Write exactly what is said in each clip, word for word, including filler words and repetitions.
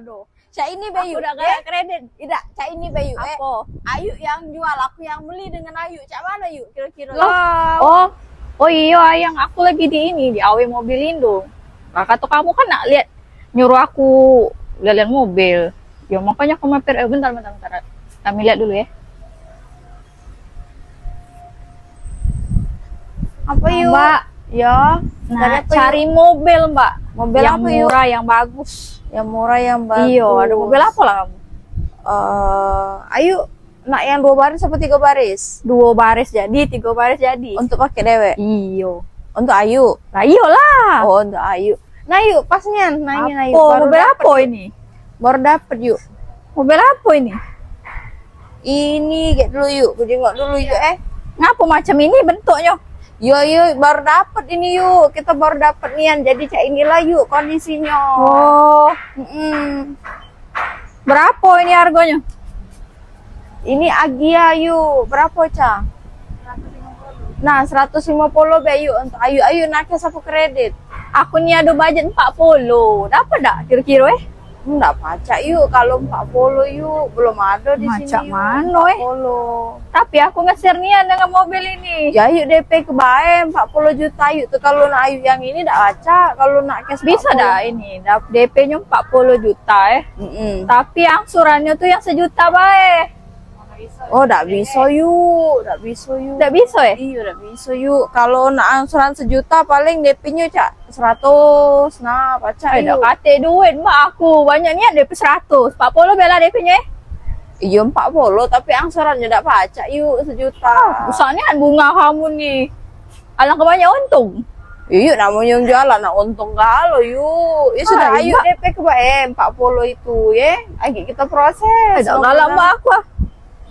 Aduh. Cak ini be, Yuk, dah galak kredit. Idak, cak ini be, Yuk, eh. Apo? Ayuk yang jual, aku yang beli dengan Ayuk. Cak mano, Yuk, kiro-kiro? Lah. Oh. Oh iyo, ayang, aku lagi di ini, di awe mobil Indo. Lah, kato kamu kan nak lihat, nyuruh aku lihat-lihat mobil. Yo, makonyo aku mampir, eh, bentar, bentar, bentar. Kami lihat dulu, ya. Apo, Yuk? Mbak. Yo. Nah, cari mobil, Mbak. Mobil yang apo, Yuk? Murah, yang bagus. Yang murah, yang bagus. Iyo, ado mobil apo lah kamu? Eh, Ayuk, nak yang duo baris apo tigo baris? Duo baris jadi, tigo baris jadi. Untuk pakai dewek? Iyo. Untuk Ayuk? Lah, iyolah. Oh, untuk Ayuk. Nah, Yuk, pas nian. Nah, ini, nah, Yuk. Apo? Baru mobil dapet, apo Yuk. Ini? Baru dapet, Yuk. Mobil apo ini? Ini, gek dulu, Yuk. Ku jengok dulu, Yuk, eh. Ngapo macam ini bentuknyo? Yo, yo, baru dapet ini, Yuk. Kita baru dapet nian. Jadi, cak inilah, Yuk, kondisinyo. Oh. Mm-mm. Berapo ini hargonyo? Ini Agia, Yuk. Berapo, Ca? Nah, seratus limo puluh be, Yuk. Untuk Ayuk, Ayuk nak cash apo kredit? Aku ni ado bajet empat puluh. Dapat dak kiro-kiro, eh? Ndak pacak, Yuk. Kalau empat puluh, Yuk, belum ado di sini, Yuk. Macam mano, eh? Empat puluh. Tapi aku ngesir nian dengan mobil ini. Ya, Yuk, D P ke bae empat puluh juta, Yuk. Tu kalau nak Ayuk yang ini dak pacak. Kalau nak cash empat puluh. Bisa dak ini? Dap-, D P-nyo empat puluh juta, eh. Mm-mm. Tapi angsurannyo tu yang sejuta bae. Oh, dak biso, Yuk. Dak biso, Yuk. Dak biso, eh? Iyo, dak biso, Yuk. Kalau nak angsuran sejuta, paling D P-nyo cak seratus. Nah, pacak, Yuk. Eh, dak katek duit, Mbak. Aku banyak nian D P seratus. Empat puluh be lah D P-nyo, eh. Iyo, empat puluh, tapi angsurannyo dak pacak, Yuk, sejuta. Ah, rusak nian bunga kamu ni. Alangkah banyak untung. Iyo, Yuk, namonyo jualan nak untung galo, Yuk. Ya sudah, ah, Ayuk, D P ke bae empat puluh itu, ye. Agek kita proses. Eh, dak galak, Mbak, aku, ah.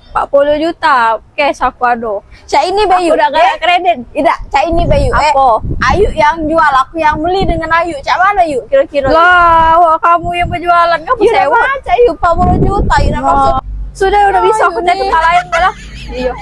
Empat puluh juta cash aku ado. Cak ini be, Yuk, eh. Aku dah galak kredit. Idak, cak ini be, Yuk, eh. Apo? Ayuk yang jual, aku yang beli dengan Ayuk. Cak mano, Yuk, kiro-kiro, Yuk? Lah, awak kamu yang berjualan, kamu sewa. Iyo, dah pacak, Yuk, empat puluh juta, Yuk, nak masuk. Sudah, udah bisa aku cari tempat lain, dah lah. Iyo.